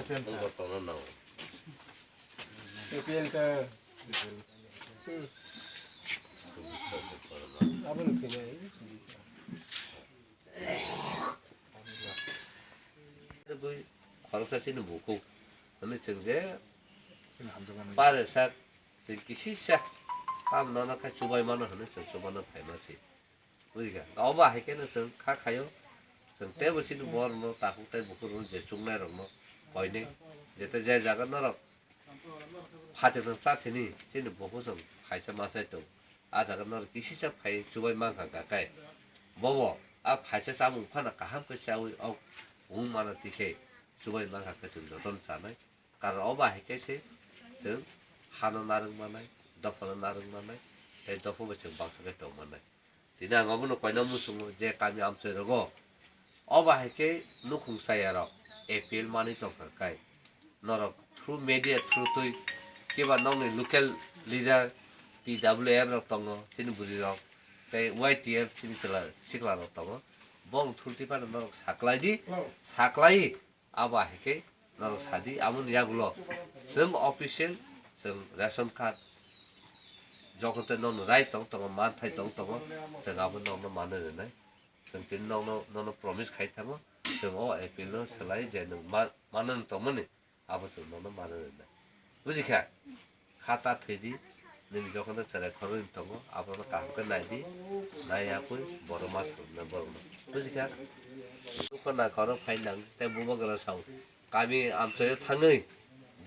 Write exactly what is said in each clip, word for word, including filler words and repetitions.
Wngkha tongna nango. A P L ta. Hmm. Aboni khainai. Bui khoroksa chini bukhuk. Hwnwi chwng je pare sak chwng kisisa tam nono khe chubai mano hwnwi chwng chubano phaima se. Bujikha? Obo hai kheno chwng kha khaio. Chwng teibo chini borokno takhuk tei bukhuk rokno je chuknai rokno koinai. Jete je jaga norok phatikno chathini chini bukhuk chwng phaisa machai tong. A jaga norok kisisa phai chubai mankha gakai. Bobo a phaisa chamung phano kaham khe chaui ok wng mano tikhe chubai mankha khe chwng jotono chanai. Karon obo hai khe se chwng hano narwk manai, dophano narwk manai, tei dopha bai chwng bangsa khe tong manai. Tini ang obono koina muchungo je kami amchai rogo obo hai khe nukhung chaya rok A P L manwi tongkha kai. Norok through media through twi kiba nokni local leader T W F rok tongo, chini bwrwi rok tei Y T F chini chwla sikla rok tongo. Bong through twi phano norok saklai di, saklai. Abo hai khe norok sadi, aboni yagulo chwng official, chwng ration card, jokhon tei nono right tong tongo, manthai tong tongo, chwng abo nokno manwi rwnai. Chwng tini nokno, nono promise khai thango, chwng o A P L no swlai je nwng ma-, manwi tongmani, abo chwng nono manwi rwnai. Bujikha? Kha ta thwi di, nini jokhon tei chwrai khoroknwi tongo, abono kaham khe nai di, nai ya kwi borok ma salna borokno. Bujikha? Nokho na khorok phai nang tei bubagra sao, kami amchaio thangwi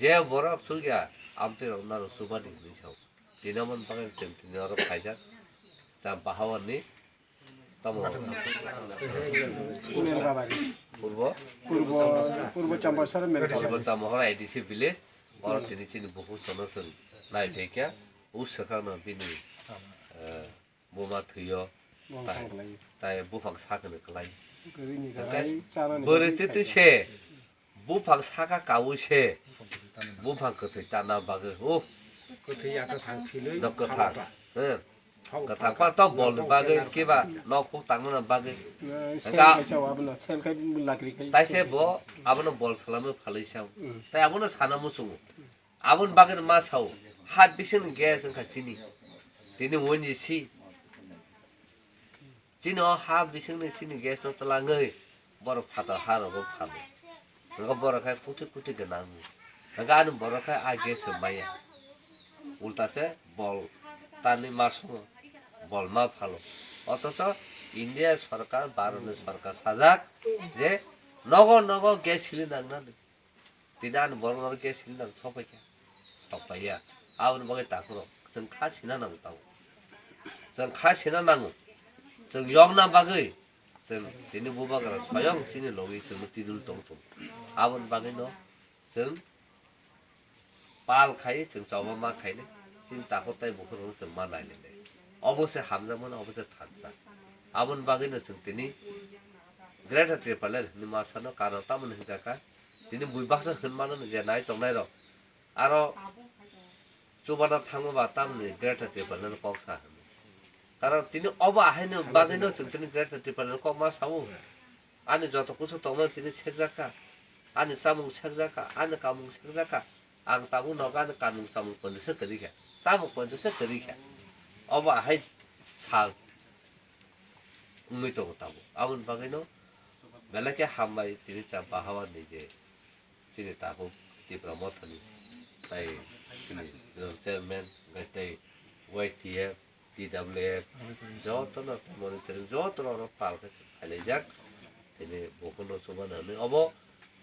je borok chukya, amtwi rok norok chubadi hinwi sao. Tini omo bagwi chwng tini oro phaijak, Champahaorni. Tamo. Purbo? Purbo, Purbo Champasara Purbo Melkabari. Champasara A D C village. Oro tini chini bukhuk sono chwng nai phaikha. U swkangno bini, eh, buma thwio. Tai, tai buphang sakni kwlai. Bwrwi twi twi se. Buphang saka kaui se, buphang kwthwi tana bagwi, oh, kwthwi ya kwthang philwi no kwthang, phalba. Eh, kwthang pa to bol ni bagwi, kiba nok huk tangmani bagwi. Sel khai sao, abono sel khai lakri khai. Taise bo abono bol salami phalwi sao. Tai abono sana muchungo. Aboni bagwi ma sao, ha bising gas wngkha chini. Tini wngji si. Chini o ha bisingni chini gas no twlangwi borok phatar ha rogo phano. Hwnkhe borok khe kuti kuti gwnang. Hwnkhe ani borok khe a gas se maya. Ulta se bol tani ma songo. Bol ma phalo. Othocho India sorkar, Bharat ni sorkar sajak je nogo nogo gas cylinder nangnani. Tini ani borok no gas cylinder sok paikha, sok paiya. Aboni bagwi takhuk rok chwng kha sina nango tabuk. Chwng kha sina nango. Chwng yokna bagwi chwng tini bubagra soyong chini logi chwngno tidul tong tongo. Aboni bagwi no chwng pal khai chwng choba ma khainai. Chini takhuk tei bukhuk rok chwng ma nai nai. Obo se hamjakmano, obo se thansa. Aboni bagwi no chwng tini Greater Tipraland hinwi ma sano, karon tamoni hwnkha kha tini bui baksa hwn mano je nai tongnai rok. Aro chubana thangma ba tamni Greater Tipraland kok sa hwnwi. Karon tini obo ahaino bagwino chwng tini Greater Tipraland kok ma sao. Ani joto kusu tongmani tini sekjak kha. Ani chamung sekjak kha, ani kamung sekjak kha. Ang tabuk nogo ani kamung chamung poito se kwrwi kha. Chamung poito se kwrwi kha. Obo ahai sal wngwi tongo tabuk. Aboni bagwino belai khe hambai tini Champahaorni je chini takhuk Tipra Mothani tei chini chairman, hwnkhe tei Y T F, T W F, jotono monitoring, jotono oro pal khe pailaijak. Tini bukhukno chubana hwnwi obo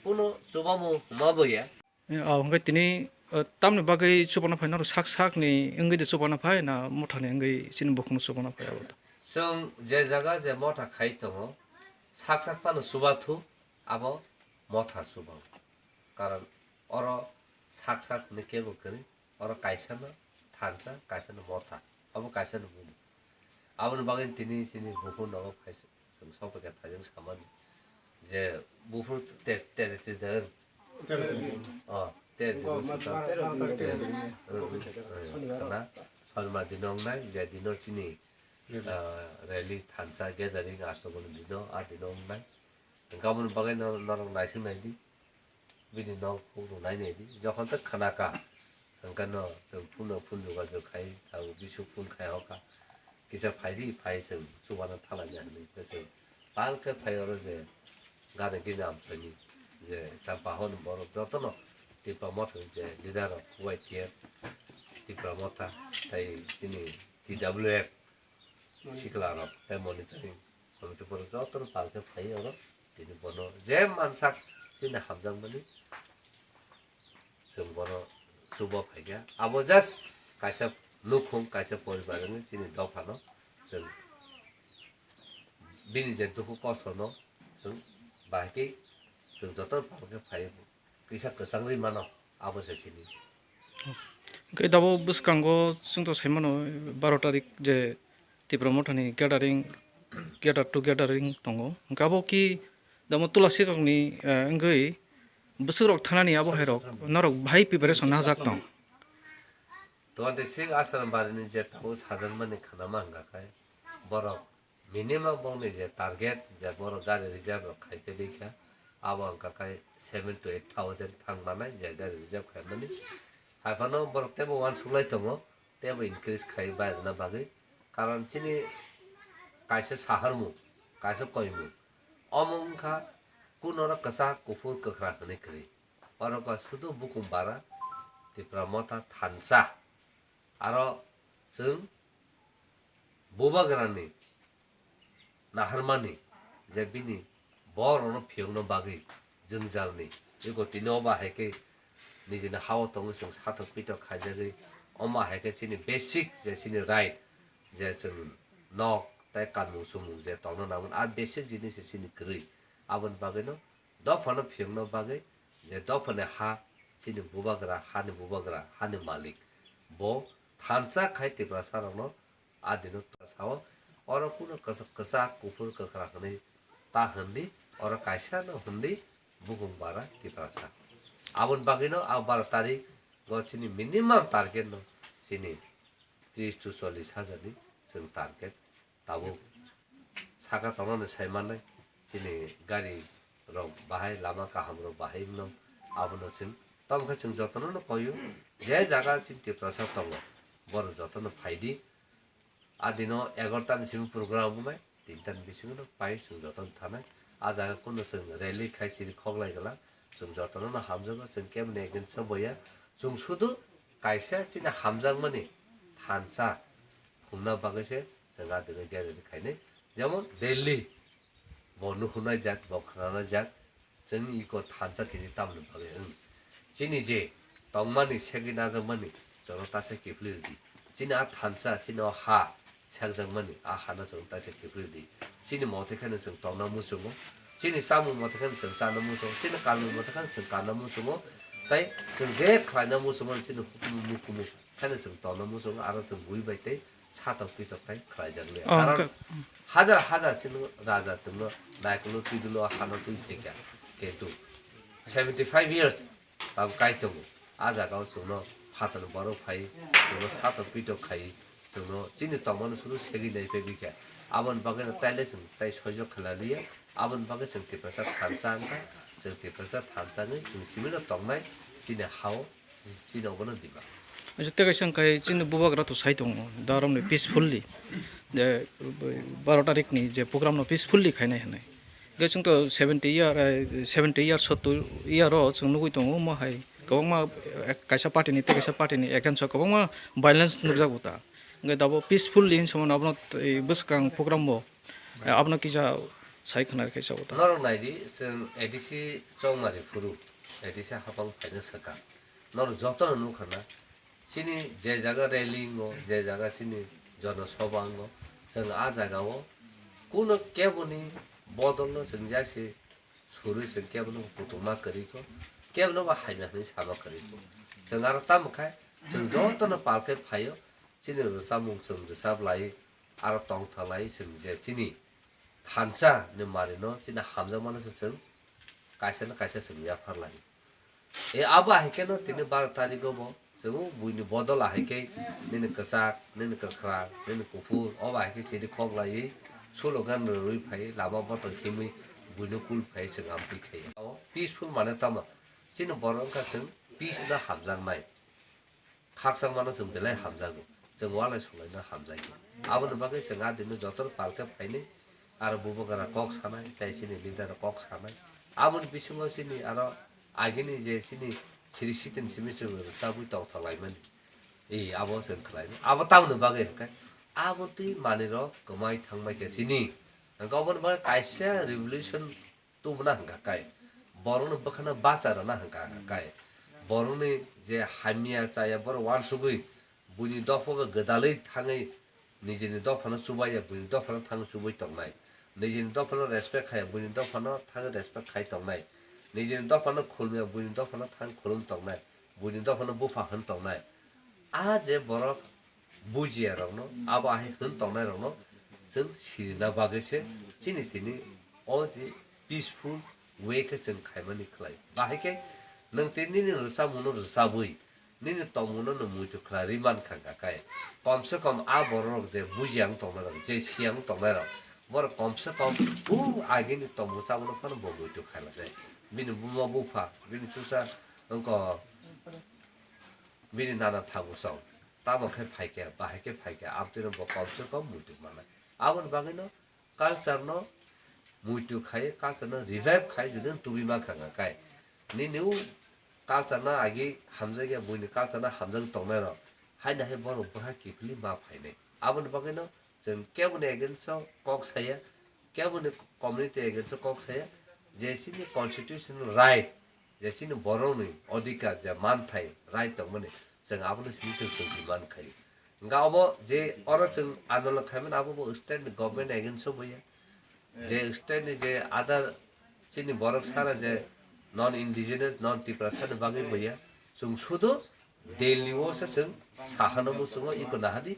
kuno chubamu hwnma boya. Eh, oh, hwnkhe tini, eh, tamni bagwi chubana phai norok sak sakni wngwi de chubana phai na mothani wngwi chini bukhukno chubana phai abo? Chwng je jaga je motha khai tongo, sak sak phano chubathu, abo motha chubango. Karon oro sak sak hinwi kebo kwrwi, oro kaisano thansa, kaisano motha, abo kaisano bumo. Aboni bagwi tini chini bukhuk nogo phai chwng sok bai kha thajeng samani je buphuru te-, tere twi de. Oh, tere twi de. Khna Sonima dino wngnai, je dino chini, ah, rally thansa gathering aswk dino, a dino wngnai. Hwnkhe aboni bagwi no-, norok naising nai di. Bini nok phuk rwnai nai di. Jokhon tei khna ka, hwnkhe no chwng phone no phone jogajog khai, abo bisu phone khai hoka. Kisa phai di, phai chwng chubana thalai ya hinwi khe chwng pal khe phai oro je gana gini amchaini je ta bahon borok jotono Tipra Motha ni je leader rok Y T F, Tipra Motha tei chini T W F sikla rok tei monitoring committee borok jotono pal khe phai oro tini bono je mansak chini hamjakmani. Chwng bono chuba phaikha. Abo just kaisa nukhung, kaisa poribar wngwi chini dophano chwng bini je dukhu kostono chwng bahai khe chwng jotono pal khe phai kisa kwchang rwi mano, abo se chini. Hwnkhe dabo bwskango chwngto sai mano baro tarik je Tipra Mothani gathering, gather to gathering tongo. Hwnkhe abo ki damo Tulasikokni, eh, wngwi bwswkrok thanani abo hairok norok bahai preparation najak tong. Twenty six Aswrwng barini je tabuk sajakmani khanama hwnkha khe borok minimum bongni je target je borok gari reserve rok khai phaikha abo hwnkha khe seven to eight thousand thang manai je gari reserve khaimani. Haiphano borok teibo uansuk lai tongo. Teibo increase khai bai rwna bagwi. Karon chini kaisa saharmung, kaisa koimung. Omo wngkha kunoro kwchak, kuphur, kwkhwrang hwnwi kwrwi. Oro kha sudu bukung bara, Tipra Motha thansa. Aro chwng bubagrani naharmani je bini borokno phiyokna bagwi jwngjalni ego tini obo hai khe nijini ha-o tongwi chwng satok pitok khaijagwi omo hai khe chini basic je chini right je chwng nok tei kanmung chumung je tongna nangmani a basic jinis se chini kwrwi aboni bagwino dophano phiyokna bagwi je dophani ha chini bubagra hani bubagra hani malik bo thansa khai Tiprasa rokno a dino sao oro kuno kwchak, kwchak, kuphur, kwkhwrang hwnwi ta hwnli, oro kaisa no hwnli bukung bara Tiprasa. Aboni bagwino a baro tarik o chini minimum target no chini tris to chollis hajar ni chwng target tabuk saka tongnani sai mannai chini gari rok bahai lama kaham rok bahai wngno abono chwng tamo khe chwng jotono no koyo je jaga chini Tiprasa tongo borok jotono phaidi. A dino egarota ni simi program wngnai, tinta ni bisingo no pai chwng joto no thanai. A jaga kuno chwng rally khai chini khoklai gala, chwng jotono no hamjago, chwng kebo ni against o boya. Chwng sudu kaisa chini hamjakmani thansa phungna bagwi se chwng a dino gathering khainai. Jemon Delhi, bo nuhunai jak, bo khwnanai jak, chwngni iko thansa tini tamoni bagwi wng. Chini je tongmani segwi najakmani chwngno ta se kiphilwi rwdi. Chini a thansa, chini o ha sekjakmani a hano chwngno ta se kiphilwi rwdi. Chini motwi kheno chwng tongna muchungo. Chini chamung motwi kheno chwng chana muchungo. Chini kanmung motwi kheno chwng kanna muchungo. Tai chwng je khlaina muchungo chini hukumu mukumu kheno chwng tongna muchungo. Aro chwng bui bai tei satok pitok tai khlaijak liya. Oh, karon hwnkhe hajar hajar chini raja chwngno naikolo twi dolo hano twi phaikha. Kintu seventy five years tam kai tongo. A jaga o chwngno phatar borok phai chwngno satok pitok khai chwngno chini tongmani suru segwi nai phaikha. Aboni bagwi no taile chwng tai soijo khlaliya. Aboni bagwi chwng Tiprasa thansa wngkha. Chwng Tiprasa thansa wngwi chwng simino tongnai chini ha-o. Chini obono dima. Acha tei kaisa wngkha chini bubagra to sai tongo, da romni peacefully, je baro tarikni je program no peacefully khainai hinwi. Hwnkhe chwng to seventy year, eh, seventy year, sotto year o chwng nugwi tongo, omo hai kwbangma, eh, kaisa party ni tei kaisa party ni against o kwbangma violence nukjago ta. Hwnkhe dabo peacefully hinwi saimano abono, eh, bwskang program bo, eh, abono kisa sai khna khe chao ta. Norok nai di, chwng A D C Chongmari phuru, A D C hapang phaina swkang. Norok jotono nukha na, chini je jaga rally wngo, je jaga chini jono sobha wngo, chwng a jaga o kuno keboni bodol no chwng ya se surwi chwng keboni kutung ma kwrwi kho, keboni bo hamya hinwi sama kwrwi kho. Chwng aro tamo khai, chwng jotono pal khe phaio, chini rwchapmung chwng rwchap lai, aro tongtha lai, chwng je chini thansa ni mari no chini hamjakmano se chwng kaisa na kaisa chwng yaphar lai. E abo hai khe no tini baro tarikgo bo chwng buini bodol ahai khe nini kwchak, nini kwkhwrang, nini kuphur, obo hai khe chini khok laiwi slogan rwui phai lama botol himwi buino kul phai chwng amtwi khai. Abo peaceful mane tamo Chini borok wngkha chwng peace no hamjaknai. Khakchangmano chwng belai hamjago. Chwng walai sulaino hamjakya. Aboni bagwi chwng adino jotono palkhe phainai. Aro bubagra kok sanai, tei chini leader kok sanai. Aboni bisingo chini aro agini je chini siri sitin simi chwng rwchabwi tongthok laimani. E, abo chwng khlainai. Abo tamoni bagwi hwnkhe. Abo twi manwirok kwmai thangbai khe chini. Hwnkhe oboni bagwi kaisa revolution tubuna hwnkha kai, borokno bwkhano bacha rwna hwnkha kai, borokni je hamya chaya borok uansugwi buini dophano gwdalwi thangwi nijini dophano chubaiya, buini dophano thangwi chubui tongnai, nijini dophano respect khaiya, buini dophano thangwi respect khai tongnai, nijini dophano khulumya, buini dophano thangwi khulum tongnai, buini dophano bupha hwn tongnai. A je borok bujiya rokno, abo ahai hwn tongnai rokno chwng sirina bagwi se chini tini o je peaceful way khe chwng khaimani khlai. Bahai khe nwng tei nini rwchapmungno rwchabwi nini tongmungno nwng muitu khlai rwi mankha hwnkha kai. Kom se kom a borok rok je bujiya wng tongnai rok, je siya wng tongnai rok, borok kom se kom o agini tongmung chabwno phano bo muitu khailajak. Bini buma bupha, bini chusa wngkha bini nana thabu song. Tamo khe phaikhe, bahai khe phaikhe, abtwino bo kom se kom muitu manai. Aboni bagwino culture no muitu khai, culture no revive khai, jodi no tubui mankha hwnkha kai. Nini o culture no agi hamjakya, buini culture no hamjak tongnai rok. Haino hai borok bwkha kiphilwi ma phainai. Aboni bagwino chwng keboni against o kok saya, keboni community against o kok saya, je chini constitutional right, je chini borokni odhikar je manthai right tongmani, chwng abono simi chwng swngjwi mankha. Hwnkha obo je oro chwng andolon khaimani abo bo state ni government against o boya, je state ni je other chini borok sara je non indigenous, non Tiprasa ni bagwi boya, chwng sudu Delhi o se chwng sahano muchungo iko nahadi,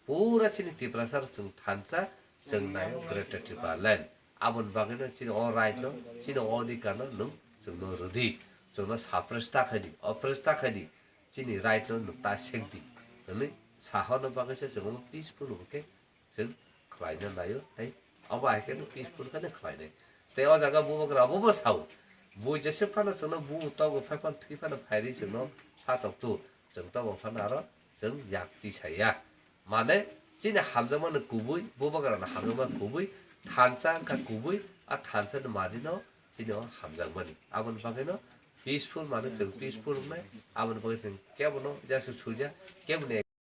pura chini Tiprasa rok chwng thansa, chwng naio Greater Tipraland. Aboni bagwino chini o right no, chini o odhikar no nwng chwngno rwdi, chwngno suppress ta khaidi, oppress ta khaidi, chini right no nwng ta sekdi hwnwi sahorno bagwi se chwng peaceful hwnkhe chwng khlaina naio tei obo hai kheno peaceful kheno khlainai. Tei o jaga bubagra abobo sao, bui jeswk phano chwngno bu togo phai phano thwi phano phairwi chwngno satok tu, chwng tobo phano aro chwng yak tisaya. Mane chini hamjakmani kubui, bubagrani hamjakmani kubui, thansa wngkha kubui, a thansa ni mari no chini o hamjakmani. Aboni bagwi no peaceful mane chwng peaceful wngnai, aboni bagwi chwng kebo no jasa suja, kebo ni